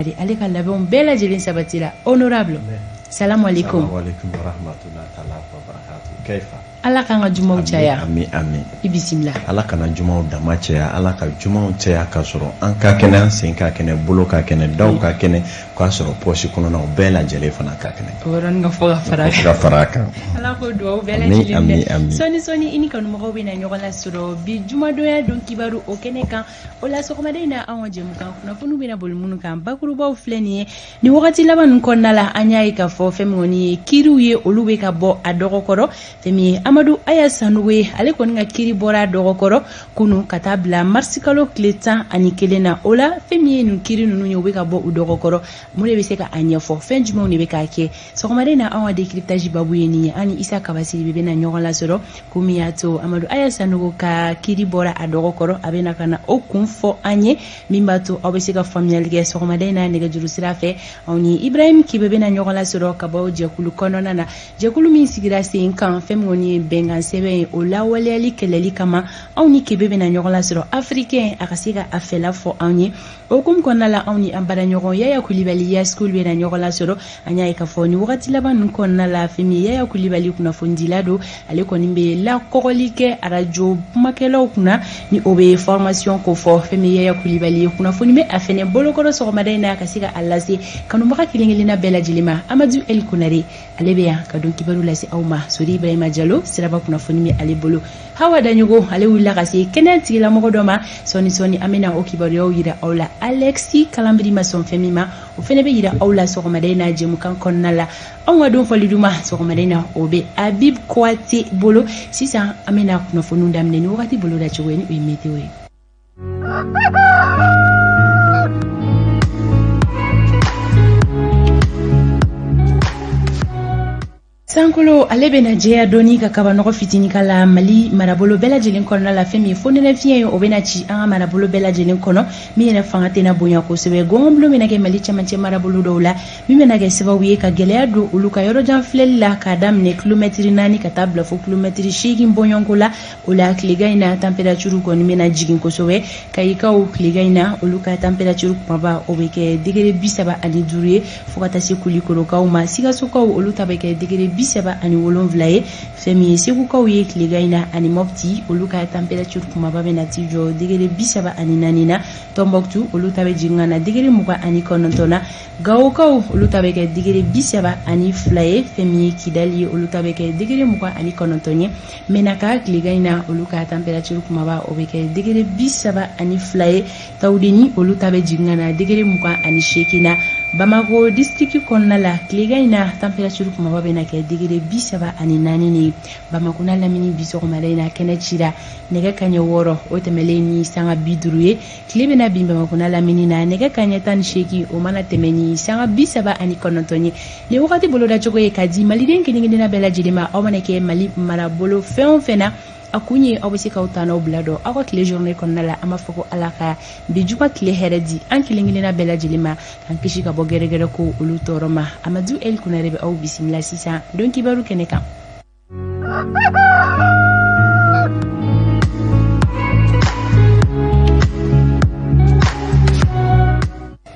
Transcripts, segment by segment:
Ale ka labɛnw bɛɛ lajɛlen sabatira. Honorable, salamu aleykum. Ala k'an ka jumaw caya. Ami, ami. I bisimila. Ala kana jumaw dama caya, Ala ka jumaw caya k'a sɔrɔ an ka kɛnɛ, an sen ka kɛnɛ, bolo ka kɛnɛ, daw ka kɛnɛ, k'a sɔrɔ pɔsi kɔnɔnaw bɛɛ lajɛlen fana ka kɛnɛ. O yɔrɔnin ka fɔ ka fara a kan. Ka fara a kan. Ala k'o dugawu bɛɛ lajɛlen minɛ. Sɔɔni sɔɔni i ni kanumɔgɔw bɛna ɲɔgɔn lasɔrɔ bi jumadonya don kibaru o kɛnɛ kan. O la sɔgɔmada in na, anw ka jɛmukan kunnafoniw bɛna boli minnu kan, bakurubaw filɛ nin ye. Nin wagati laban ninnu kɔnɔna la, an y'a ye k'a fɔ fɛn min kɔni ye kiiriw ye, olu bɛ ka bɔ a dɔgɔkɔrɔ. Fɛn min ye Amadu Aya Sanogo ye, ale kɔni ka kiiri bɔra a dɔgɔkɔrɔ kunu ka taa bila marisikalo tile 11 na. O la, fɛn min ye nin kiiri ninnu ye, u bɛ ka bɔ u dɔgɔkɔrɔ, mun de bɛ se ka a ɲɛfɔ, fɛn jumɛnw de bɛ k'a kɛ? Sɔgɔmada in na, anw ka décryptage babu ye nin ye. An ni Isa Kaba Sidibe bɛna ɲɔgɔn lasɔrɔ ko min y'a to Amadu Aya Sanogo ka kiiri bɔra a dɔgɔkɔrɔ, a bɛna ka na o kun fɔ an ye, min b'a to aw bɛ se ka faamuyali kɛ. Sɔgɔmada in na, nɛgɛjuru sira fɛ, aw ni Ibrahim Kebe bɛna ɲɔgɔn lasɔrɔ ka bɔ jɛkulu kɔnɔna na, jɛkulu min sigira sen kan fɛn min kɔni ye bɛnkan sɛbɛn ye, o lawaleyali kɛlɛli kama. Anw ni Kebe bɛna ɲɔgɔn lasɔrɔ africain, a ka se ka a fɛla fɔ anw ye. O hukumu kɔnɔna la, anw ni an baaraɲɔgɔn Yaya Kulibali Yaskul bɛna ɲɔgɔn lasɔrɔ. An y'a ye k'a fɔ nin wagati laban ninnu kɔnɔna la, fɛn min ye Yaya Kulibali kunnafonidila don, ale kɔni bɛ lakɔgɔli kɛ arajo kumakɛlaw kunna, ni o bɛ formation kofɔ. Fɛn min ye Yaya Kulibali ye, kunnafoni bɛ a fɛnɛ bolokɔrɔ sɔgɔmada in na ka se ka a lase kanubaga kelen-kelenna bɛɛ lajɛlen ma. Amadu El Konare, ale bɛ yan ka don kibaru lase aw ma. Sori Ibrahima Jalo, siraba kunnafoni bɛ ale bolo. Hawa Daɲogo, ale wulila ka se kɛnɛya tigilamɔgɔ dɔ ma. Sɔɔni sɔɔni an bɛna o kibaruyaw yira aw la. Alexi Kalambiri ma sɔn fɛn min ma, o fɛnɛ bɛ yira aw la sɔgɔmada in na jɛmukan kɔnɔna la. Anw ka don fɔli duman sɔgɔmada in na, o bɛ Habib Kouate bolo. Sisan an bɛna kunnafoniw daminɛ ni wagati bolo dacogo ye, ni o ye météo ye. Sankolo ale bɛna jɛya dɔɔni ka kabanɔgɔ fitinin k'a la Mali marabolo bɛɛ lajɛlen kɔnɔna la. Fɛn min ye fonɛnɛ fiɲɛ ye, o bɛna ci an ka marabolo bɛɛ lajɛlen kɔnɔ, min yɛrɛ fanga tɛna bonya kosɛbɛ. Gɔngɔnbulon bɛna kɛ Mali cɛmancɛ marabolo dɔw la, min bɛna kɛ sababu ye ka gɛlɛya don olu ka yɔrɔjan filɛli la, k'a daminɛ kilomɛtiri 4 ka taa bila fo kilomɛtiri 8 bɔɲɔgɔnko la. O la, tilegan in na, température kɔni bɛna jigin kosɛbɛ. Kayikaw, tilegan in na, olu ka température kumaba, o bɛ kɛ degré 35 ye, fo ka taa se Kulikorokaw ma. Sikasokaw, olu ta bɛ kɛ degré 37 ye. Fɛn min ye Segukaw ye tilegan in na ani Mopti, olu ka température kumaba bɛna t'i jɔ degré 34 na. Tɔnbɔkutu, olu ta bɛ jigin ka na degré 29 na. Gawokaw, olu ta bɛ kɛ degré 32 ye. Fɛn min ye Kidali ye, olu ta bɛ kɛ degré 29 ye. Menaka, tilegan in na, olu ka température kumaba, o bɛ kɛ degré 32 ye. Tawudeni, olu ta bɛ jigin ka na degré 28 na. Bamakɔ district kɔnɔna la, tilegan in na, température kumaba bɛna kɛ degré 34 de ye. Bamakɔ n'a lamini, bi sɔgɔmada in na, kɛnɛ cira nɛgɛ kaɲɛ 6, o tɛmɛlen ni sanga 50 ye. Tile bɛna bin Bamakɔ n'a lamini na nɛgɛ kaɲɛ 18, o mana tɛmɛ ni sanga 39 ye. Nin wagati bolodacogo ye ka di maliden kelen kelenna bɛɛ lajɛlen ma. Aw mana kɛ Mali marabolo fɛn o fɛn na, a kun ye aw bɛ se k'aw tanaw bila dɔn aw ka tile journée kɔnɔna la. An b'a fɔ ko Ala ka bi juma tile hɛrɛ di an kelen kelenna bɛɛ lajɛlen ma, k'an kisi ka bɔ gɛrɛgɛrɛ ko olu tɔɔrɔ ma. Amadu El Konare bɛ aw bisimila sisan don kibaru kɛnɛ kan.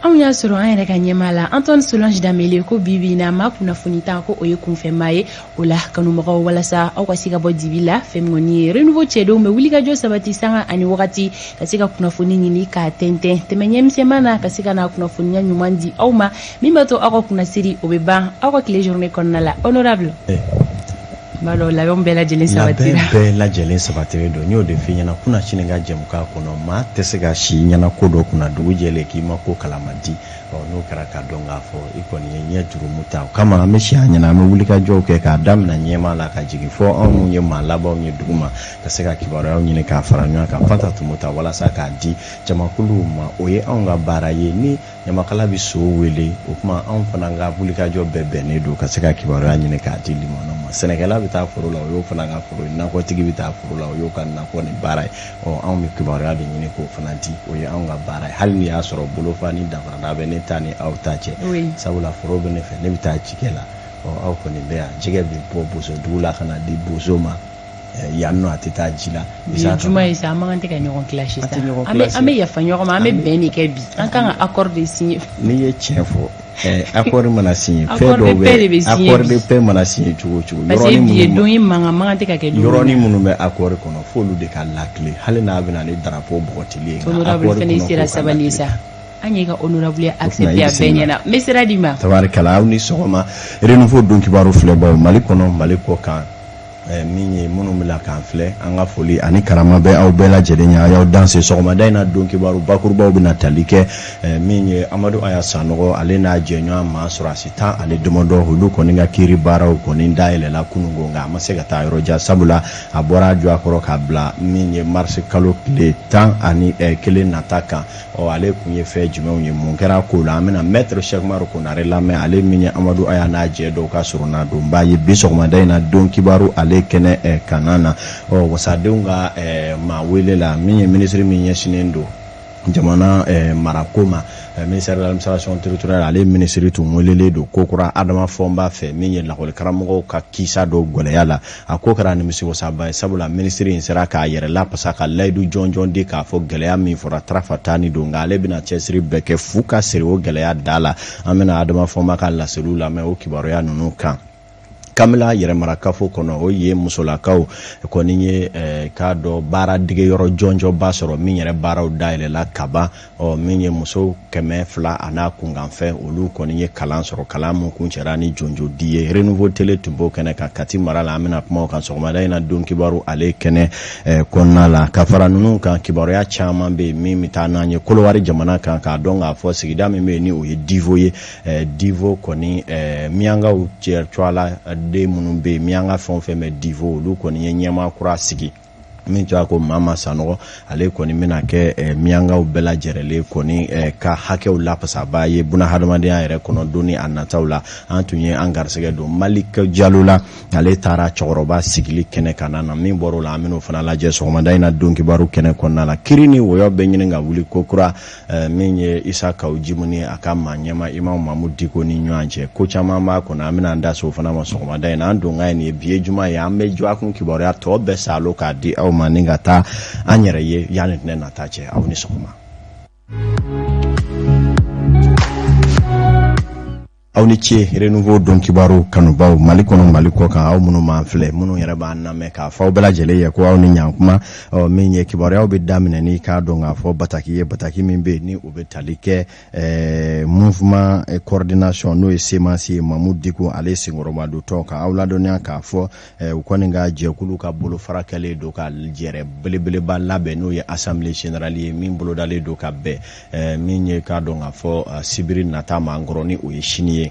Anw y'a sɔrɔ an yɛrɛ ka ɲɛmaa la, Antoine Solange Dambele, ko bi bi na, maa kunnafoni tan ko o ye kunfɛmaa ye. O la, kanumɔgɔw, walasa aw ka se ka bɔ dibi la, fɛn min kɔni ye Renouveau cɛdenw bɛ wulikajɔ sabati sanga ani wagati ka se ka kunnafoni ɲini k'a tɛntɛn tɛmɛ ɲɛmisɛnman na, ka se ka na kunnafoniya ɲuman di aw ma, min b'a to aw ka kunnasiri o bɛ ban aw ka tile journée kɔnɔna la. Honorable, n b'a dɔn labɛnw bɛɛ lajɛlen sabatira. Labɛn bɛɛ lajɛlen sabatilen don. N y'o de f'i ɲɛna kunasini ka jɛmukan kɔnɔ. Maa tɛ se ka si ɲɛna ko dɔ kunna dugu jɛlen k'i ma ko kalama di. Ɔ, n'o kɛra, k'a dɔn k'a fɔ i kɔni ye ɲɛ jurumu ta. O kama an bɛ si an ɲɛna, an bɛ wulikajɔw kɛ k'a daminɛ ɲɛmaa la ka jigin fɔ anw minnu ye maa labanw ye dugu ma, ka se ka kibaruyaw ɲini k'a fara ɲɔgɔn kan, Fanta Tumu ta, walasa k'a di jamakuluw ma. O ye anw ka baara ye. Ni ɲamakala bɛ so wele, o tuma anw fana ka wulikajɔ bɛɛ bɛnnen don ka se ka kibaruya ɲini k'a di limanaw ma. Sɛnɛkɛla bɛ taa foro la, o y'o fana ka foro ye. Nakɔtigi bɛ taa foro la, o y'o ka nakɔ ni baara ye. Ɔ, anw bɛ kibaruya de ɲini k'o fana di, o ye anw ka baara ye, hali n'i y'a sɔrɔ bolofa ni danfarada bɛ ne ta ni aw ta cɛ, sabula foro bɛ ne fɛ, ne bɛ taa cikɛ la. Ɔ, aw kɔni bɛ yan, jɛgɛ bɛ bɔ bosodugu la ka na di boso ma. Yan nɔ, a tɛ taa ji la. Bi ye juma ye sa, an man kan tɛ ka ɲɔgɔn clash sa. An bɛ yafa ɲɔgɔn ma, an bɛ bɛn de kɛ bi. An kan ka accord de signer. N'i ye tiɲɛ fɔ, accord mana signer, fɛn dɔw bɛ, accord de paix mana signer cogo o cogo, parce que bi ye don ye, mankan man kan tɛ ka kɛ don. Yɔrɔnin minnu bɛ accord kɔnɔ, f'olu de ka lakile, hali n'a bɛ na ni drapeau bɔgɔtili ye. Honorable fana sera sabali ye sa. An y'i ka honorable accepté a bɛɛ ɲɛna. N bɛ sira d'i ma. Tabarikala, aw ni sɔgɔma. Renouveau don kibaru filɛbaw, Mali kɔnɔ, Mali kɔ kan, min ye minnu bɛna k'an filɛ, an ka foli ani karama bɛ aw bɛɛ lajɛlen ye. A y'aw danse. Sɔgɔmada in na, don kibaru bakurubaw bɛna tali kɛ min ye Amadu Aya Sanɔgɔ, ale n'a jɛɲɔgɔn maa sɔrɔdasi 11, olu kɔni ka kiiri baaraw kɔni dayɛlɛla kununko, nka a ma se ka taa yɔrɔ jan, sabula a bɔra a jɔ a kɔrɔ k'a bila min ye marisi kalo tile 11 nata kan. Ɔ, ale kun ye fɛn jumɛnw ye, mun kɛra ko la? An bɛna maître Cheick Umaru Konare lamɛn, ale min ye Amadu Aya n'a jɛ dɔw ka soronadonba ye, bi sɔgɔmada in na don kibaru ale kɛnɛ kanna na. Ɔ, wasadenw ka maa wele la, min ye minisiri min ɲɛsinnen don jamana marako ma, ministère de l'Administration territoriale, ale minisiri tun welelen don kokura Adama Fɔnba fɛ, min ye lakɔlikaramɔgɔw ka kisa dɔ gɛlɛya la. A ko kɛra nimisiwasaba ye, sabula minisiri in sera k'a yɛrɛ lapasa ka layidu jɔnjɔn di k'a fɔ gɛlɛya min fɔra tarafata ni don, nka ale bɛna cɛsiri bɛɛ kɛ fu ka siri o gɛlɛya da la. An bɛna Adama Fɔnba ka laseliw lamɛn o kibaruya ninnu kan. Kamila yɛrɛmarakafo kɔnɔ, o ye musolakaw kɔni ye k'a dɔn baara dege yɔrɔ jɔnjɔnba sɔrɔ, min yɛrɛ baaraw dayɛlɛla kaban. Ɔ, min ye muso 200 a n'a kunkanfɛn, olu kɔni ye kalan sɔrɔ, kalan min kuncɛra ni jonjodi ye. Renouveau Télé tun b'o kɛnɛ kan Kati mara la. An bɛna kuma o kan sɔgɔmada in na don kibaru ale kɛnɛ kɔnɔna la. Ka fara ninnu kan, kibaruya caman bɛ yen min bɛ taa n'an ye Kolowari jamana kan, k'a dɔn k'a fɔ sigida min bɛ yen ni o ye Divo ye. Divo kɔni, miyankaw cɛ cogoya den minnu bɛ yen, miyanka fɛn o fɛn bɛ Divo, olu kɔni ye ɲɛmaa kura sigi min tɔgɔ ko Mama Sanɔgɔ. Ale kɔni bɛna kɛ miyankaw bɛɛ lajɛlen kɔni ka hakɛw lafasabaa ye buna hadamadenya yɛrɛ kɔnɔ don ni a nataw la. An tun ye an garisɛgɛ don Malik Jalo la, ale taara cɛkɔrɔba sigili kɛnɛ kan na. Min bɔr'o la, an bɛn'o fana lajɛ sɔgɔmada in na don kibaru kɛnɛ kɔnɔna la. Kiri ni wɔyɔ bɛ ɲini ka wuli ko kura, min ye Isa Kawu Jimu ni a ka maa ɲɛma Imam Mamudu Diko ni ɲɔgɔn cɛ, ko caman b'a kɔnɔ. An bɛna an da se o fana ma sɔgɔmada in na. An donkan ye nin ye. Bi ye juma ye, an bɛ dɔgɔkun kibaruya tɔ bɛɛ salo k'a di aw ma ni ka taa an yɛrɛ ye yanni tɛnɛ nata cɛ. Aw ni sɔgɔma. Aw ni ce. Renouveau don kibaru kanubaw, Mali kɔnɔ, Mali kɔ kan, aw minnu b'an filɛ, minnu yɛrɛ b'an lamɛn, k'a fɔ aw bɛɛ lajɛlen ye ko aw ni ɲankuma. Ɔ, min ye kibaruyaw bɛ daminɛ ni k'a dɔn k'a fɔ bataki ye, bataki min bɛ yen ni o bɛ tali kɛ mouvement coordination, n'o ye CMAS ye, Mamu Diko ale senkɔrɔmadon tɔn kan. Aw ladɔnniya k'a fɔ u kɔni ka jɛkulu ka bolofara kɛlen don ka jɛrɛ belebeleba labɛn, n'o ye assemblée générale ye, min bolodalen don ka bɛn min ye k'a dɔn k'a fɔ sibiri nata ma an kɔrɔ, ni o ye sini ye.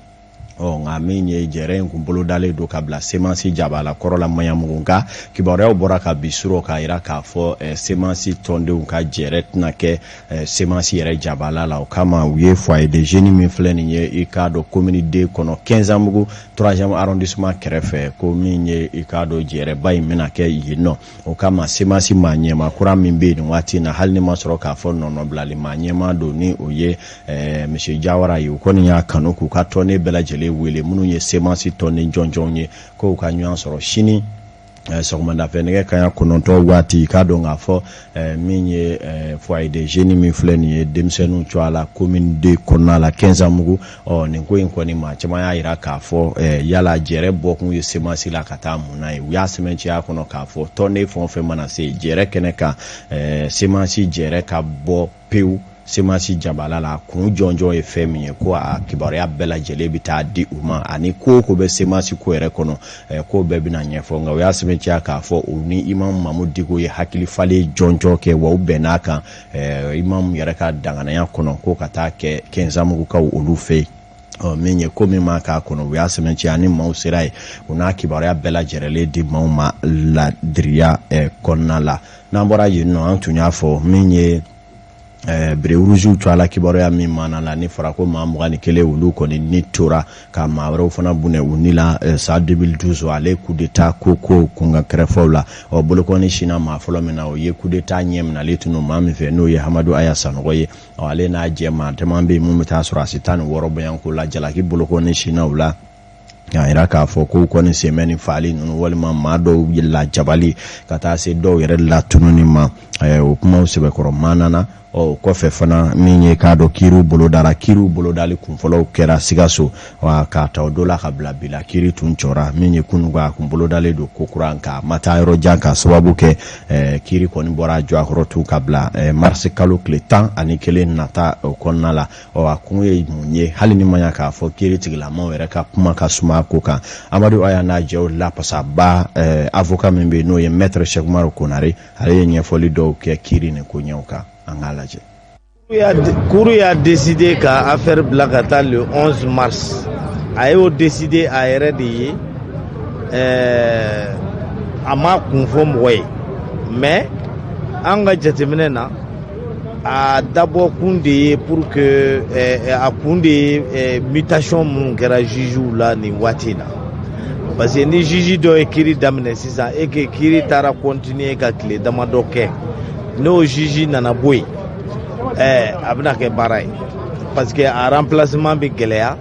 Ɔ, nka min ye jɛrɛ in kun bolodalen don ka bila CMAS jabala kɔrɔ la Maɲamugu, nka kibaruyaw bɔra ka bi surɔ k'a jira k'a fɔ CMAS tɔndenw ka jɛrɛ tɛna kɛ CMAS yɛrɛ jabala la. O kama, u ye foyer de jeunes min filɛ nin ye, i k'a dɔn commune deux kɔnɔ, Quinzambougou 3e arrondissement kɛrɛfɛ, ko min ye i k'a dɔn jɛrɛba in bɛna kɛ yen nɔ. O kama, CMAS maa ɲɛmaa kura min bɛ yen nin waati in na, hali ni ma sɔrɔ k'a fɔ nɔnɔbilali maa ɲɛmaa don, ni o ye monsieur Jawara ye, u kɔni y'a kanu k'u ka tɔnden bɛɛ lajɛlen wele, minnu ye CMAS tɔnden jɔnjɔnw ye, k'u ka ɲɔgɔn sɔrɔ sini sɔgɔmadafɛ nɛgɛ kanɲɛ 9 waati, k'a dɔn k'a fɔ min ye foyer de jeunes min filɛ nin ye, denmisɛnninw cogoya la, commune deux kɔnɔna la, Quinzambougou. Ɔ, nin ko in kɔni, maa caman y'a jira k'a fɔ yala jɛrɛ bɔkun ye CMAS la ka taa mun na ye. U y'a sɛmɛntiya kɔnɔ k'a fɔ tɔnden fɛn o fɛn mana se jɛrɛ kɛnɛ kan, CMAS jɛrɛ ka bɔ pewu CMAS jabala la, kun jɔnjɔn ye fɛn min ye, ko a kibaruya bɛɛ lajɛlen bɛ taa di u ma, ani ko o ko bɛ CMAS ko yɛrɛ kɔnɔ, ko bɛɛ bɛna ɲɛfɔ. Nka u y'a sɛmɛntiya k'a fɔ u ni Imam Mamu Diko ye hakili falen jɔnjɔn kɛ, wa u bɛnn'a kan Imam yɛrɛ ka danganaya kɔnɔ ko ka taa kɛ Quinzambougoukaw olu fɛ yen. Ɔ, min ye ko min ma k'a kɔnɔ, u y'a sɛmɛntiya ni maaw sera yen, u n'a kibaruya bɛɛ lajɛlen di maaw ma ladiriya kɔnɔna la. N'an bɔra yen nɔ, an tun y'a fɔ min ye béret rougew cogoya la, kibaruya min mana la ni fɔra ko maa 21, olu kɔni ni tora ka maa wɛrɛw fana bunɛ u ni la san 2012, ale coup d'état ko kunkan kɛrɛfɛw la. Ɔ, bolokɔni sinna maa fɔlɔ min na, o ye coup d'état ɲɛ minɛli tunu maa min fɛ, n'o ye Hamadu Aya Sanɔgɔ ye. Ɔ, ale n'a jɛ maa caman bɛ yen, mun bɛ taa sɔrɔ a si 16 bɔyanko la, jalaki bolokɔni sinna u la. K'a yira k'a fɔ k'u kɔni sen bɛ nin faali ninnu walima maa dɔw lajabali ka taa se dɔw yɛrɛ latununi ma. O kumaw sɛbɛkɔrɔ maanana. Ɔ, o kɔfɛ fana, min ye k'a dɔn kiiriw bolodara, kiiriw bolodali kunfɔlɔw kɛra Sikaso wa, k'a ta o don la ka bila bi la, kiiri tun jɔra. Min ye kunun a kun bolodalen don ko kura, nka a ma taa yɔrɔ jan k'a sababu kɛ kiiri kɔni bɔra a jɔ a kɔrɔ tun ka bila marisi kalo tile 11 nata o kɔnɔna la. Ɔ, a kun ye mun ye? Hali ni ma ɲa k'a fɔ kiiri tigilamaw yɛrɛ ka kuma ka suma ko kan, Amadu Aya n'a jɛw lapasaba avocat min bɛ yen, n'o ye maître Cheick Oumar Konare, ale ye ɲɛfɔli dɔw kɛ kiiri nin ko ɲɛw kan. An k'a lajɛ. Cour y'a décidé ka affaire bila ka taa le 11 mars. A y'o décidé a yɛrɛ de ye, a ma kun fɔ mɔgɔ ye, mais an ka jateminɛ na, a dabɔ kun de ye pour que a kun de ye mutation minnu kɛra jugew la nin waati in na, parce que ni juge dɔ ye kiiri daminɛ sisan et que kiiri taara continuer ka tile damadɔ kɛ, n'o juge nana bɔ yen, a bɛna kɛ baara ye, parce que a remplacement bɛ gɛlɛya.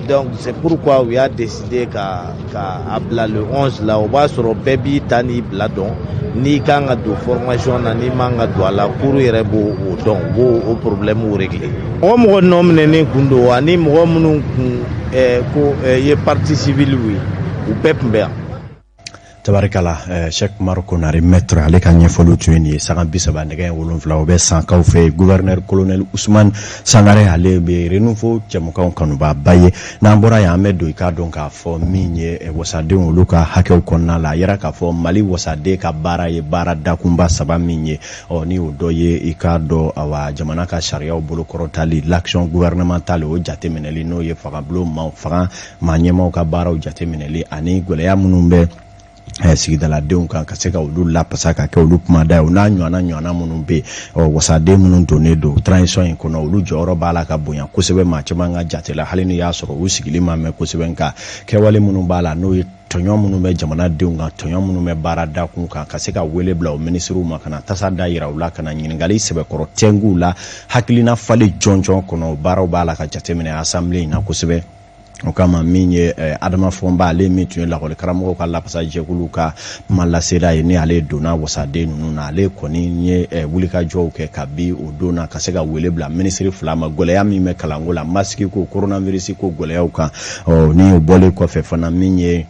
Donc c'est pourquoi u y'a décidé ka a bila le 11 la. O b'a sɔrɔ bɛɛ b'i ta n'i bila dɔn, n'i kan ka don formation na, n'i man ka don a la, cour yɛrɛ b'o o dɔn, u b'o o problème régler. Mɔgɔ mɔgɔ nɔ minɛnen kun don, ani mɔgɔ minnu kun ko ye partie civile ye, u bɛɛ tun bɛ yan. Tabarikala, Cheick Oumar Konare maître, ale ka ɲɛfɔliw tun ye nin ye. Sanga 30 nɛgɛ 7, o bɛ sankaw fɛ. Gouverneur colonel Ousmane Sangare, ale bɛ Renouveau jɛmukanw kanubaaba ye. N'an bɔra yan, an bɛ don i k'a dɔn k'a fɔ min ye wasadenw, olu ka hakɛw kɔnɔna la. A yira k'a fɔ Mali wasaden ka baara ye baara dakunba saba min ye, ɔ, ni o dɔ ye i k'a dɔn, awa, jamana ka sariyaw bolokɔrɔtali, l'action gouvernementale, o jateminɛli, n'o ye fangabulon maaw, fanga maa ɲɛmaaw ka baaraw jateminɛli, ani gɛlɛya minnu bɛ sigidaladenw kan, ka se ka olu lapasa ka kɛ olu kumada ye, o n'a ɲɔgɔnna ɲɔgɔnna minnu bɛ yen. Ɔ, wasaden minnu donnen don transition in kɔnɔ, olu jɔyɔrɔ b'a la ka bonya kosɛbɛ maa caman ka jate la, hali ni y'a sɔrɔ u sigili ma mɛn kosɛbɛ, nka kɛwale minnu b'a la, n'o ye tɔɲɔ minnu bɛ jamanadenw kan, tɔɲɔ minnu bɛ baara dakun kan, ka se ka wele bila o minisiriw ma, ka na tasa da yira u la, ka na ɲininkali sɛbɛkɔrɔ tɛnkuw la, hakilina falen jɔnjɔn kɔnɔ, baaraw b'a la ka jateminɛ assemblée in na kosɛbɛ. O kama, min ye Adama Fɔnba, ale min tun ye lakɔli karamɔgɔw ka lapasa jɛkulu ka kuma lasela ye, ni ale donna wasaden ninnu na, ale kɔni ye wulikajɔw kɛ kabi o don na, ka se ka wele bila minisiri fila ma, gɛlɛya min bɛ kalanko la, masque ko, coronavirus ko gɛlɛyaw kan. Ɔ, ni o bɔlen kɔfɛ fana, min ye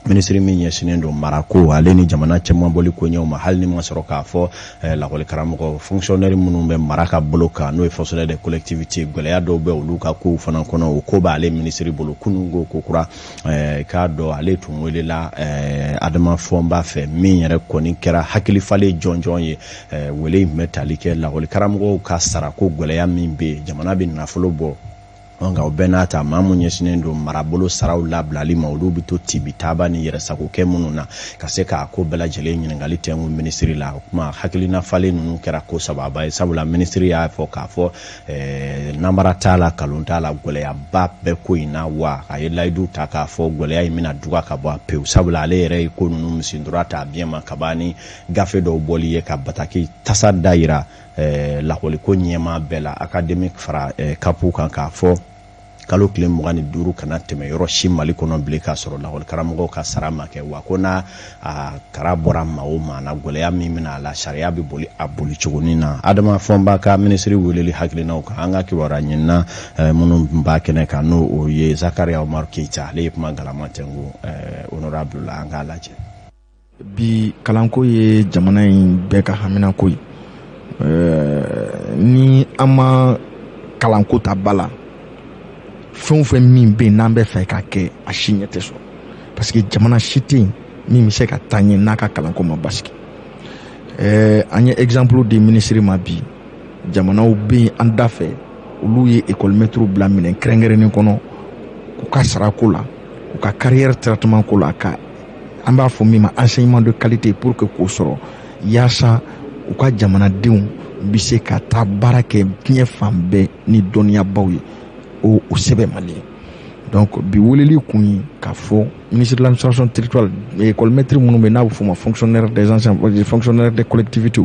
minisiri min ɲɛsinnen don marako, ale ni jamana cɛmanbɔli koɲɛw ma, hali ni ma sɔrɔ k'a fɔ lakɔli karamɔgɔ fonctionnaire minnu bɛ mara ka bolo kan, n'o ye fonctionnaire de collectivité, gɛlɛya dɔw bɛ olu ka kow fana kɔnɔ, o ko b'ale minisiri bolo. Kunun ko ko kura, k'a dɔn ale tun welela Adama Fɔnba fɛ, min yɛrɛ kɔni kɛra hakili falen jɔnjɔn ye. Wele in tun bɛ tali kɛ lakɔli karamɔgɔw ka sarako gɛlɛya min bɛ yen, jamana bɛ nafolo bɔ, nka o bɛɛ n'a ta, maa mun ɲɛsinnen don marabolo saraw labilali ma, olu bɛ to tibi taaba ni yɛrɛsagokɛ minnu na, ka se k'a ko bɛɛ lajɛlen ɲininkali tɛnku minisiri la. O kuma hakilina falen ninnu kɛra ko sababa ye, sabula minisiri y'a fɔ k'a fɔ namara t'a la, kalon t'a la, gɛlɛyaba bɛ ko in na wa. A ye layidu ta k'a fɔ gɛlɛya in bɛna duga ka bɔ a pewu, sabula ale yɛrɛ ye ko ninnu misindura ta biɲɛ ma kaba ni gafe dɔw bɔli ye, ka bataki tasa da yira lakɔliko ɲɛmaa bɛɛ la, académique fara CAP kan, k'a fɔ kalo tile 25 kana tɛmɛ yɔrɔ si Mali kɔnɔ bilen k'a sɔrɔ lakɔli karamɔgɔw ka sara ma kɛ. Wa ko n'a a kara bɔra maa o maa na, gɛlɛya min bɛna a la, sariya bɛ boli a boli cogonin na. Adama Fɔnba ka minisiri weleli hakilinaw kan, an ka kibaruya ɲinina minnu b'a kɛnɛ kan, n'o o ye Zakariya Umaru Keyita, ale ye kuma galama tɛnku honorable la. An k'a lajɛ. Bi, kalanko ye jamana in bɛɛ ka haminako ye. Ni an ma kalanko ta ba la, fɛn o fɛn min bɛ yen n'an bɛ fɛ k'a kɛ, a si ɲɛ tɛ sɔrɔ, parce que jamana si tɛ yen min bɛ se ka taa ɲɛ n'a ka kalanko ma basigi. An ye exemple di minisiri ma bi. Jamanaw bɛ yen an da fɛ, olu ye école maître bila minɛn kɛrɛnkɛrɛnnen kɔnɔ, k'u ka sarako la, u ka carrière traitement ko la, ka an b'a fɔ min ma enseignement de qualité, pour que k'o sɔrɔ, yaasa u ka jamanadenw bɛ se ka taa baara kɛ diɲɛ fan bɛɛ ni dɔnniyabaw ye. O sɛbɛn Mali ye. Donc bi weleli kun ye k'a fɔ ministre de l'Administration territoriale, école maître minnu bɛ yen n'a bɛ f'o ma fonctionnaire des anciens fonctionnaires des collectivités,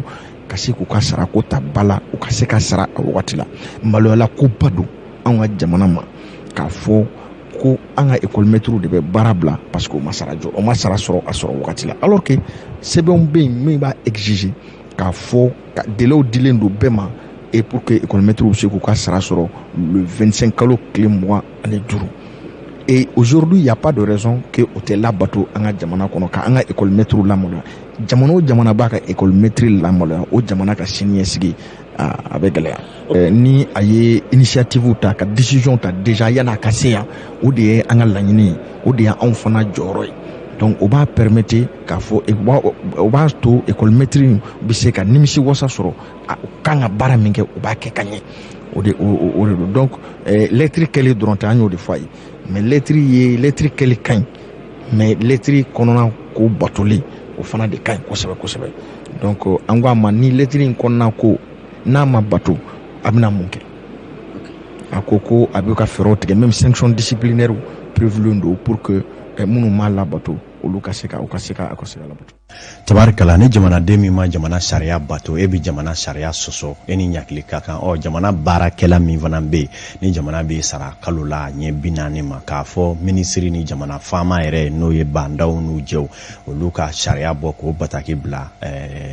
ka se k'u ka sarako ta ba la, u ka se ka sara a wagati la. Maloyala koba don anw ka jamana ma k'a fɔ. Ko an ka école maîtres de bɛ baara bila parce que u ma sara jɔ, o ma sara sɔrɔ a sɔrɔ wagati la, alors que sɛbɛnw bɛ yen min b'a exiger k'a fɔ ka délai dilen don bɛɛ ma et pour que école maîtres bɛ se k'u ka sara sɔrɔ le 25 kalo tile 25. Et aujourd'hui, il y a pas de raison que o tɛ labato an ka jamana kɔnɔ, ka an ka école maîtres lamaloya. Jamana o jamana b'a ka école maître lamaloya, o jamana ka siniɲɛsigi a bɛ gɛlɛya. Ni a ye initiative ta ka décision ta déjà yan'a ka se yan, o de ye an ka laɲini ye, o de ye anw fana jɔyɔrɔ ye. Donc o b'a permettre k'a fɔ, o b'a to école maître bɛ se ka nimisi wasa sɔrɔ, u kan ka baara min kɛ, u b'a kɛ ka ɲɛ. O de don. Donc lettre kɛlen dɔrɔn tɛ, an y'o de fɔ a ye. Mais lettre ye, lettre kɛli ka ɲi, mais lettre kɔnɔna ko batolen, o fana de ka ɲi kosɛbɛ kosɛbɛ. Donc an ko a ma, ni lettre in kɔnɔna ko n'a ma bato, a bɛna mun kɛ? A ko ko a bɛ ka fɛɛrɛw tigɛ, même sanction disciplinaire prévulen don pour que minnu m'a labato, olu ka se ka u ka se ka a ka se ka labato. Tabarikala, ni jamanaden min ma jamana sariya bato, e bɛ jamana sariya sɔsɔ, e ni ɲakili ka kan. Ɔ, jamana baarakɛla min fana bɛ yen, ni jamana bɛ sara kalo la a ɲɛ 40 ma, k'a fɔ minisiri ni jamana faama yɛrɛ, n'o ye bandaw n'u jɛw, olu ka sariya bɔ k'o bataki bila,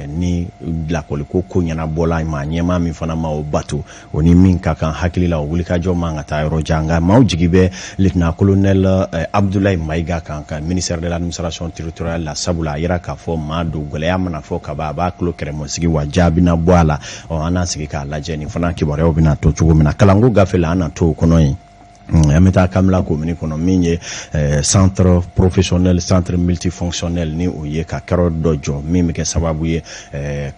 ni lakɔliko ko ɲɛnabɔla, maa ɲɛmaa min fana ma o bato, o ni min ka kan, hakili la o wulikajɔ man ka taa yɔrɔ jan. Nka maaw jigi bɛ lieutenant colonel Abdoulaye Mayiga kan ka ministère de l'Administration territoriale la, sabula a yira k'a fɔ maa don gɛlɛya mana fɔ ka ban, a b'a tulo kɛrɛmɔsigi wa jaabi na bɔ a la. Ɔ, an n'a sigi k'a lajɛ, nin fana kibaruyaw bɛna to cogo min na kalanko gafe la, an na to o kɔnɔ yen. An bɛ taa Kamila komini kɔnɔ, min ye centre professionnel, centre multifonctionnel, ni o ye ka kɛrɔ dɔ jɔ min bɛ kɛ sababu ye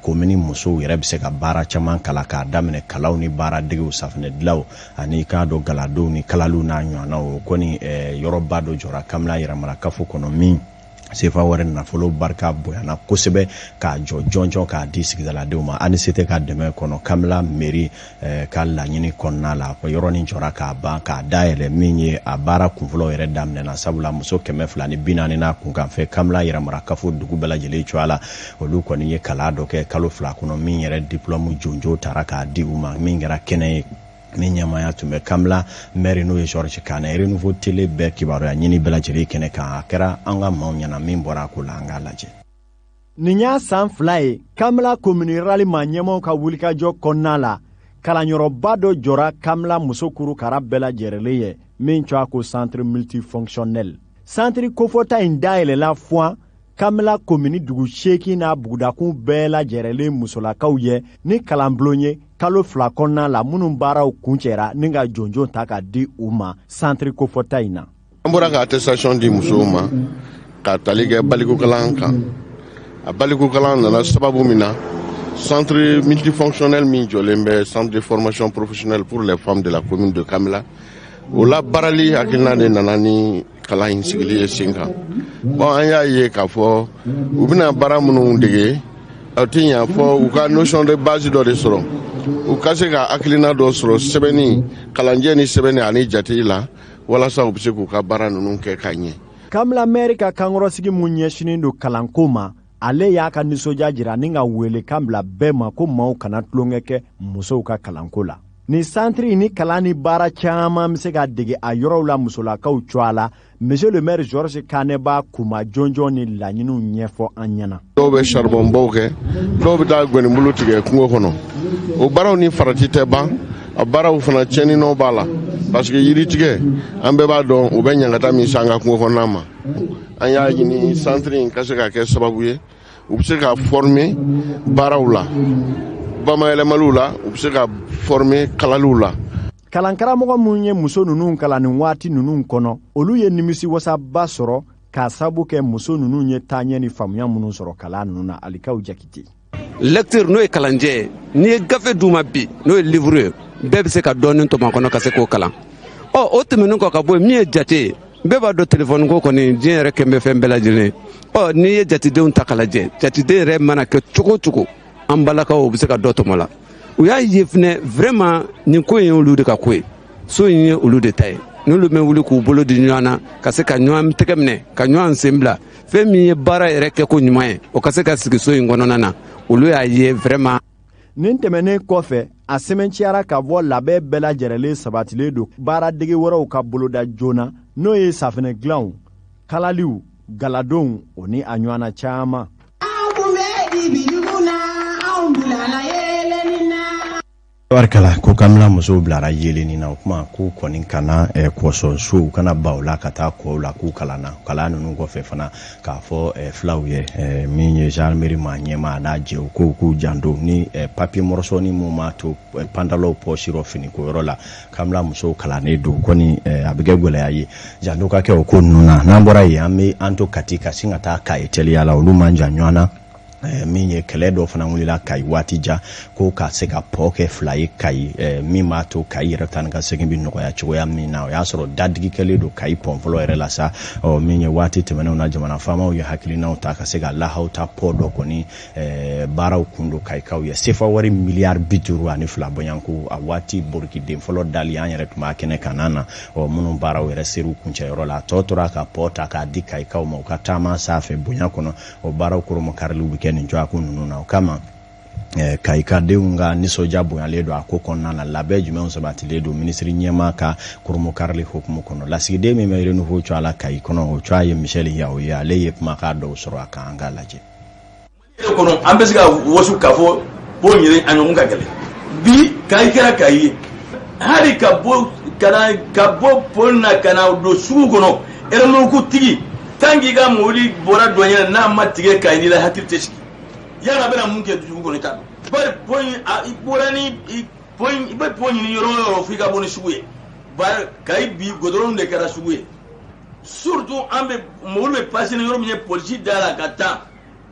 komini musow yɛrɛ bɛ se ka baara caman kalan, k'a daminɛ kalaw ni baara degew, safunɛ dilanw ani k'a dɔn galadow ni kalaliw n'a ɲɔgɔnnaw. O kɔni, yɔrɔba dɔ jɔra Kamila yɛrɛmara kafo kɔnɔ, min sefa wɛrɛ nafolo barika bonyana kosɛbɛ, k'a jɔ jɔnjɔn k'a di sigidaladenw ma. ANICT ka dɛmɛ kɔnɔ, Kamila mairie ka laɲini kɔnɔna la, yɔrɔnin jɔra k'a ban k'a dayɛlɛ, min ye a baara kunfɔlɔw yɛrɛ daminɛna, sabula muso 240 n'a kunkanfɛ Kamila yɛrɛmara kafo dugu bɛɛ lajɛlen cogoya la, olu kɔni ye kalan dɔ kɛ kalo 2 kɔnɔ, min yɛrɛ diplôme jonjo taara k'a di u ma, min kɛra kɛnɛ ye min ɲɛmaaya tun bɛ Kamila maire, n'o ye Georges Kane. Renouveau Télé bɛɛ kibaruya ɲini bɛɛ lajɛlen kɛnɛ kan, a kɛra an ka maaw ɲɛna min bɔra a ko la, an k'a lajɛ. Nin y'a san 2 ye, Kamila komini rurale maa ɲɛmaw ka wulikajɔ kɔnɔna la, kalanyɔrɔba dɔ jɔra Kamila muso kurukara bɛɛ lajɛrɛlen ye, min tɔgɔ ko centre multifonctionnel. Centre kofɔta in dayɛlɛla fuwan Kamila komini dugu 8 n'a bugudakun bɛɛ lajɛrɛlen musolakaw ye ni kalanbulon ye kalo 2 kɔnɔna la, minnu baaraw kuncɛra ni ka jonjon ta ka di u ma centre kofɔta in na. An bɔra ka attestation di musow ma ka tali kɛ balikukalan kan. A balikukalan nana sababu min na, centre multifonctionnel min jɔlen bɛ, centre de formation professionnelle pour les femmes de la commune de Kamila, o la baarali hakilina de nana ni kalan in sigili ye sen kan. Bon, an y'a ye k'a fɔ u bɛna baara minnu dege, o tɛ ɲa fɔ u ka notion de base dɔ de sɔrɔ, u ka se ka hakilina dɔ sɔrɔ sɛbɛnni, kalanjɛ ni sɛbɛnni ani jate la, walasa u bɛ se k'u ka baara ninnu kɛ ka ɲɛ. Kamila mɛri ka kankɔrɔsigi mun ɲɛsinin don kalanko ma, ale y'a ka nisɔndiya jira ni ka welekan bila bɛɛ ma ko maaw kana tulonkɛ kɛ musow ka kalanko la. Nin santiri ni kalan ni baara caman bɛ se ka dege a yɔrɔw la musolakaw cogoya la. Monsieur le maire Georges Kane b'a kuma jɔnjɔn ni laɲiniw ɲɛfɔ an ɲɛna. Dɔw bɛ charbon baw kɛ, dɔw bɛ taa gɔnibulu tigɛ kungo kɔnɔ. O baaraw ni farati tɛ ban, a baaraw fana tiɲɛninɔ b'a la, parce que yiri tigɛ, an bɛɛ b'a dɔn o bɛ ɲangata min s'an ka kungo kɔnɔna ma. An y'a ɲini centre in ka se ka kɛ sababu ye u bɛ se ka former baaraw la, bamayɛlɛmaliw la, u bɛ se ka former kalaliw la. Kalankaramɔgɔ minnu ye muso ninnu kalan nin waati ninnu kɔnɔ, olu ye nimisiwasaba sɔrɔ k'a sababu kɛ muso ninnu ye taaɲɛ ni faamuya minnu sɔrɔ kalan ninnu na. Alikaw Jakite. Lecture, n'o ye kalanjɛ ye, n'i ye gafe d'u ma bi, n'o ye livre ye, bɛɛ bɛ se ka dɔɔnin tɔmɔ kɔnɔ ka se k'o kalan. Ɔ, o tɛmɛnen kɔ ka bɔ yen, min ye jate ye, bɛɛ b'a dɔn telefɔni ko kɔni, diɲɛ yɛrɛ kɛn bɛ fɛn bɛɛ lajɛlen. Ɔ, n'i ye jatedenw ta k'a lajɛ, jateden yɛrɛ mana kɛ cogo o cogo, an balakaw, u bɛ se ka dɔ tɔmɔ la. U y'a ye fɛnɛ vraiment nin ko in ye olu de ka ko ye, so in ye olu de ta ye. N'olu bɛ wuli k'u bolo di ɲɔgɔn na ka se ka ɲɔgɔn tɛgɛ minɛ ka ɲɔgɔn sen bila, fɛn min ye baara yɛrɛ kɛ ko ɲuman ye, o ka se ka sigi so in kɔnɔna na, olu y'a ye vraiment. Nin tɛmɛnen kɔfɛ, a sɛmɛnciyara k'a fɔ labɛn bɛɛ lajɛrɛlen sabatilen don baaradege wɛrɛw ka boloda joona. N'o ye safinɛ dilanw, kalaliw, galadonw, o ni a ɲɔgɔnna caman. Tabarikala ko kamila musow bilara yeelenni na. O kuma k'u kɔni kana kɔsɔn so, u kana ban u la ka taa kɔw la, k'u kalanna. Kalan ninnu kɔfɛ fana, k'a fɔ filaw ye, min ye gendarmerie maa ɲɛmaa n'a jɛw, k'u k'u janto ni papier mɔrɔsɔni mun b'a to pantalon poche rɔ finiko yɔrɔ la. Kamila musow kalannen don kɔni, a bɛ kɛ gɛlɛya ye, janto ka kɛ o ko ninnu na. N'an bɔra yen, an bɛ an to Kati ka sin ka taa Kayi teliya la. Olu man jan ɲɔgɔn na. Min ye kɛlɛ dɔ fana wulila Kayi waati jan, ko ka se ka pɔn kɛ fila ye Kayi, min b'a to Kayi yɛrɛ taa ni ka segin bɛ nɔgɔya cogoya min na. O y'a sɔrɔ dadigi kɛlen don Kayi pɔn fɔlɔ yɛrɛ la sa. Ɔ, min ye waati tɛmɛnenw na, jamana faamaw ye hakilinaw ta ka se ka lahaw ta pɔn dɔ kɔni baaraw kun don Kayikaw ye, sefa wari miliyari 52 bɔɲɔgɔnko. A waati borikiden fɔlɔ dali, an yɛrɛ tun b'a kɛnɛ kan na. Ɔ, minnu baaraw yɛrɛ ser'u kuncɛyɔrɔ la, a tɔ tora ka pɔn ta k'a di Kayikaw ma u ka taama sanfɛ bonya kɔnɔ. O baaraw koromokariliw bɛ kɛ nin cogoyako ninnu na. O kama, kayikadenw ka nisɔndiya bonyalen don a ko kɔnɔna na. Labɛn jumɛnw sabatilen don minisiri ɲɛmaa ka koromokarili hukumu kɔnɔ? Lasigiden min bɛ Renouveau cogoya la Kayi kɔnɔ, o cogoya ye Michel Yawo ye. Ale ye kumakan dɔw sɔrɔ a kan, an k'a lajɛ. Kɔnɔ an bɛ se ka wasu k'a fɔ ko ɲinɛ a ɲɔgɔn ka gɛlɛn bi. Kayi kɛra Kayi ye, hali ka bɔ ka na ka bɔ pɔn na ka na don sugu kɔnɔ, remorque tigi, tant k'i ka mobili bɔra douanier n'a ma tigɛ Kayi n'i la, hakili tɛ sigi. Yala a bɛna mun kɛ dugu kɔnɔ, i t'a dɔn. Bari pɔn in, i bɔra ni pɔn, i bɛ pɔn ɲini yɔrɔ o yɔrɔ f'i ka bɔ ni sugu ye. Bari Kayi bi, goudron de kɛra sugu ye. Surtout an bɛ mobili bɛ passer ni yɔrɔ min ye, polisi da la ka taa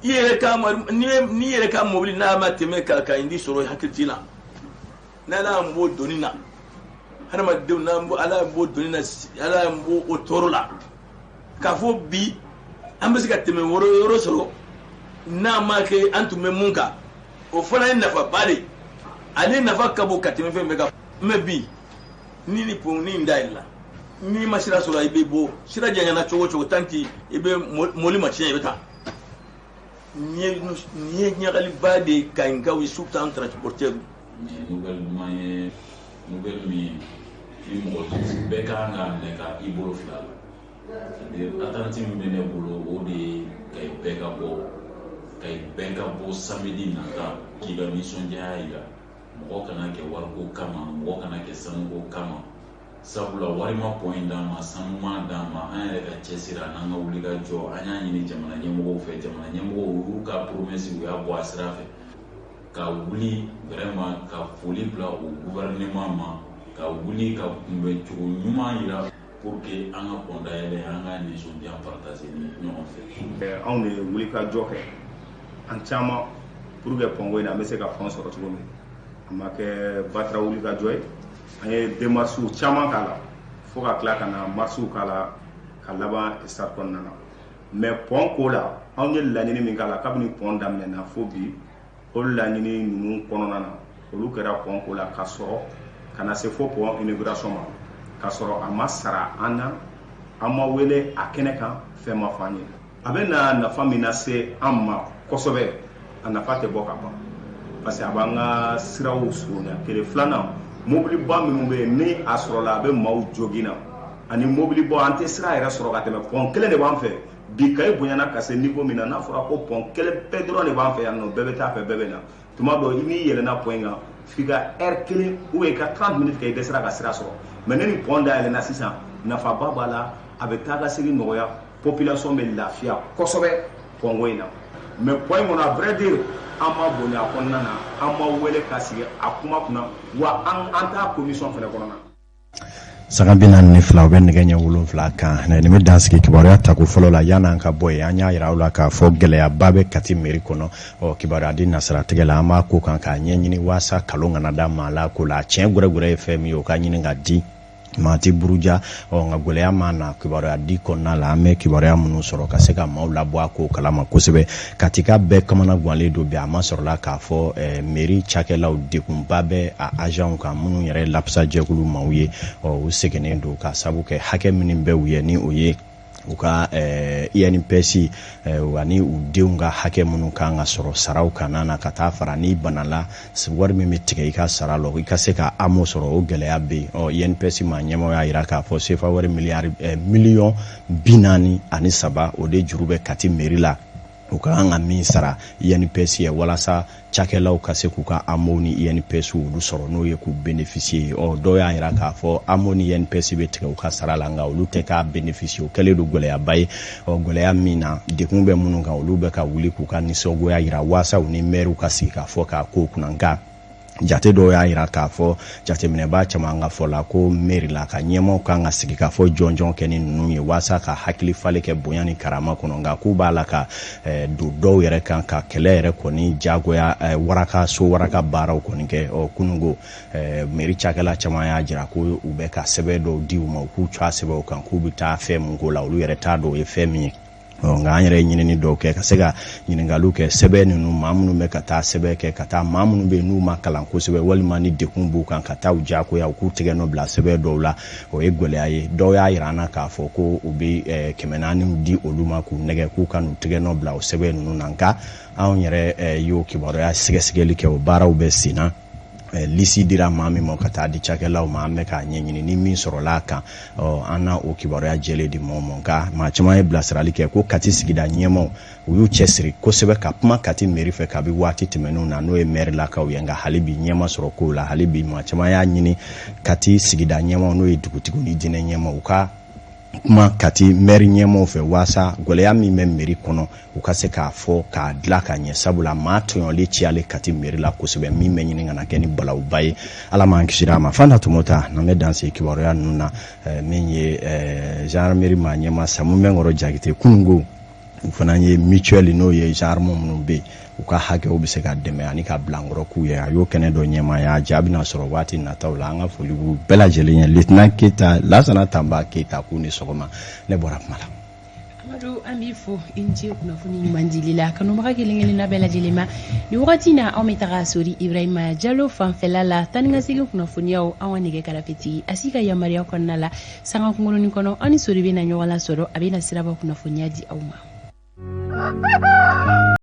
i yɛrɛ ka, n'i yɛrɛ ka mobili n'a ma tɛmɛ ka indi sɔrɔ, hakili t'i la. N'Ala y'an bɔ doni na, hadamadenw, n'an bɔ, Ala y'an bɔ doni na, Ala y'an bɔ o tɔɔrɔ la, k'a fɔ bi an bɛ se ka tɛmɛ yɔrɔ yɔrɔ sɔrɔ n'a ma kɛ an tun bɛ mun kan, o fana ye nafaba de ye. Ale nafa ka bon ka tɛmɛ fɛn bɛɛ kan. Mɛ bi, ni pɔn ni dayɛlɛ la, n'i ma sira sɔrɔ, i bɛ bɔ sira janyana cogo o cogo, tant que i bɛ mobili ma tiɲɛ, i bɛ taa. Nin ye ɲagaliba de ye Kayikaw ye, surtout an transporteur. Nin ye nouvelle duman ye, nouvelle min ni mɔgɔ bɛɛ kan k'a minɛ ka i bolo fila la. C'est-à-dire, attente min bɛ ne bolo, o de ye Kayi bɛɛ ka bɔ, Kayi bɛɛ ka bɔ samedi nata k'i ka nisɔndiya yira. Mɔgɔ kana kɛ wariko kama, mɔgɔ kana kɛ sanuko kama, sabula wari ma pɔn in d'an ma, sanu ma d'an ma. An yɛrɛ ka cɛsiri a n'an ka wuli ka jɔ, an y'a ɲini jamana ɲɛmɔgɔw fɛ. Jamana ɲɛmɔgɔw y'u ka promesse, u y'a bɔ a sira fɛ ka wuli vraiment ka foli bila o gouvernement ma, ka wuli ka kunbɛn cogo ɲuman yira pour que an ka pɔn dayɛlɛ, an ka nisɔndiya partager ni ɲɔgɔn fɛ. Anw de ye wuli ka jɔ kɛ, an caman, pour que pɔnko in na, an bɛ se ka pɔn sɔrɔ cogo min. A ma kɛ batara wuli ka jɔ ye, an ye démarches caman k'a la fo ka tila ka na marches k'a la ka laban stade kɔnɔna na. Mais pɔn ko la, anw ye laɲini min k'a la kabini pɔn daminɛna fo bi, o laɲini ninnu kɔnɔna na, olu kɛra pɔn ko la ka sɔrɔ ka na se fo pɔn inauguration ma, ka sɔrɔ a ma sara an na, an ma wele a kɛnɛ kan, fɛn ma fɔ an ye. A bɛ na nafa min lase an ma kosɛbɛ, a nafa tɛ bɔ ka ban, parce que a b'an ka siraw surunya kelen. Filanan, mobiliba minnu bɛ yen, ni a sɔrɔla a bɛ maaw jogin na, ani mobiliba, an tɛ sira yɛrɛ sɔrɔ ka tɛmɛ. Pɔn kelen de b'an fɛ bi. Kayi bonyana ka se niveau min na, n'a fɔra ko pɔn kelen pe dɔrɔn de b'an fɛ yan nɔ, bɛɛ bɛ taa fɛ, bɛɛ bɛ na. Tuma dɔ, n'i yɛlɛnna pɔn in kan, f'i ka heure kelen ou bien i ka 30 minutes kɛ, i dɛsɛra ka sira sɔrɔ. Mais ne ni pɔn dayɛlɛnna sisan, nafaba b'a la, a bɛ taa ka segin nɔgɔya, population bɛ lafiya kosɛbɛ pɔnko in na. Mais pɔn in kɔnɔ, à vrai dire, an ma bonya a kɔnɔna na, an ma wele ka sigi a kuma kunna wa, an t'a commission fana kɔnɔna na. Sanga 42, o bɛ nɛgɛ ɲɛ 7 kan. Nin bɛ dan sigi kibaruya tako fɔlɔ la. Yan'an ka bɔ yen, an y'a yira aw la k'a fɔ gɛlɛyaba bɛ Kati mairie kɔnɔ. Ɔ, kibaruya di nasiratigɛ la, an b'a ko kan k'a ɲɛɲini waasa kalon kana da maa la ko la. A tiɲɛ gɛrɛgɛrɛ ye fɛn min ye, o ka ɲini ka di maa tɛ buruja. Ɔ, nka gɛlɛya ma na kibaruya di kɔnɔna la, an bɛ kibaruya minnu sɔrɔ ka se ka maaw labɔ a ko kalama kosɛbɛ. Katika bɛɛ kamana ganlen don bi. A ma sɔrɔla k'a fɔ mairie cakɛlaw degunba bɛ a agentw kan, minnu yɛrɛ lapisa jɛkulu maaw ye. Ɔ, u seginnen don ka sabu kɛ hakɛ minnu bɛ u ye, ni o ye U ka INPS ani u denw ka hakɛ minnu kan ka sɔrɔ saraw kana na ka taa fara n'i banala, wari min bɛ tigɛ i ka sara la, i ka se ka AMO sɔrɔ, o gɛlɛya bɛ yen. Ɔ INPS maa ɲɛmaaw y'a jira k'a fɔ sefa wari miliyari 43 miliyɔn, o de juru bɛ Kati mairie la, u ka kan ka min sara INPS ye walasa cakɛlaw ka se k'u ka AMO ni INPS olu sɔrɔ, n'o ye k'u bénéficier. Ɔ dɔw y'a jira k'a fɔ AMO ni INPS bɛ tigɛ u ka sara la, nka olu tɛ k'a bénéficier. O kɛlen don gɛlɛyaba ye. Ɔ gɛlɛya min na, degun bɛ minnu kan, olu bɛ ka wuli k'u ka nisɔngoya jira waasa u ni maires ka sigi k'a fɔ k'a ko kunna. Nka jate dɔw y'a jira k'a fɔ, jateminɛbaa caman ka fɔ la, ko mairie la ka ɲɛmaaw kan ka sigi k'a fɔ jɔnjɔn kɛ ni ninnu ye waasa ka hakili falen kɛ bonya ni karama kɔnɔ. Nka k'u b'a la ka don dɔw yɛrɛ kan ka kɛlɛ yɛrɛ kɔni jagoya waraka so waraka baaraw kɔni kɛ. Ɔ kununko, mairie cakɛla caman y'a jira ko u bɛ ka sɛbɛn dɔw di u ma, u k'u cogo sɛbɛnw kan, k'u bɛ taa fɛn mun ko la, olu yɛrɛ t'a dɔn o ye fɛn min ye. Nka an yɛrɛ ye ɲinini dɔw kɛ ka se ka ɲininkaliw kɛ sɛbɛn ninnu, maa minnu bɛ ka taa sɛbɛn kɛ ka taa, maa minnu bɛ yen n'u ma kalan kosɛbɛ walima ni degun b'u kan, ka taa u diyagoya u k'u tɛgɛ nɔ bila sɛbɛn dɔw la, o ye gɛlɛya ye. Dɔw y'a jira an na k'a fɔ ko u bɛ 400 di olu ma k'u nɛgɛ k'u ka n'u tɛgɛ nɔ bila o sɛbɛn ninnu na. Nka anw yɛrɛ y'o kibaruya sɛgɛsɛgɛli kɛ, o baaraw bɛ sen na. Lisi dira maa min ma ka taa di cakɛlaw ma, an bɛ k'a ɲɛɲini, ni min sɔrɔla a kan, an na o kibaruya jɛlen di mɔgɔw ma. Nka maa caman ye bilasirali kɛ ko Kati sigida ɲɛmaaw, u y'u cɛsiri kosɛbɛ ka kuma Kati mairie fɛ kabi waati tɛmɛnenw na, n'o ye maire lakaw ye, nka hali bi ɲɛma sɔrɔ kow la. Hali bi maa caman y'a ɲini Kati sigida ɲɛmaaw, n'o ye dugutigiw ni diinɛ ɲɛmaaw, u ka kuma Kati maire ɲɛmaaw fɛ waasa gɛlɛya min bɛ mairie kɔnɔ, u ka se k'a fɔ k'a dilan ka ɲɛ, sabula maa tɔɲɔli cayalen Kati mairie la kosɛbɛ, min bɛ ɲini ka na kɛ ni balawuba ye, Ala m'an kisira a ma. Fanta Tomota n'an bɛ dan sigi kibaruya ninnu na. Min ye gendarmerie maa ɲɛmaa Samu Bɛnkɔrɔ Jakite, kununko u fana ye mutuelle, n'o ye gendarme minnu bɛ yen, u ka hakɛw bɛ se ka dɛmɛ ani ka bilankɔrɔ k'u ye, a y'o kɛnɛ dɔ ɲɛmaaya ja bɛna sɔrɔ waati nataw la. An ka foli b'u bɛɛ lajɛlen ye. Lieutenant Keyita, Lasana Tanba Keyita, k'u ni sɔgɔma. Ne bɔra kuma la. Amadu, an b'i fo, i ni ce kunnafoni ɲuman dili la kanubaga kelen kelenna bɛɛ lajɛlen ma. Nin wagati na, anw bɛ taga Sori Ibrahima Jalo fanfɛla la, tani ka segin kunnafoniyaw. Anw ka nɛgɛ karafetigi a si ka yamaruya kɔnɔna la, sanga kunkurunin kɔnɔ, an ni Sori bɛna ɲɔgɔn lasɔrɔ, a bɛna siraba kunnafoniya di aw ma.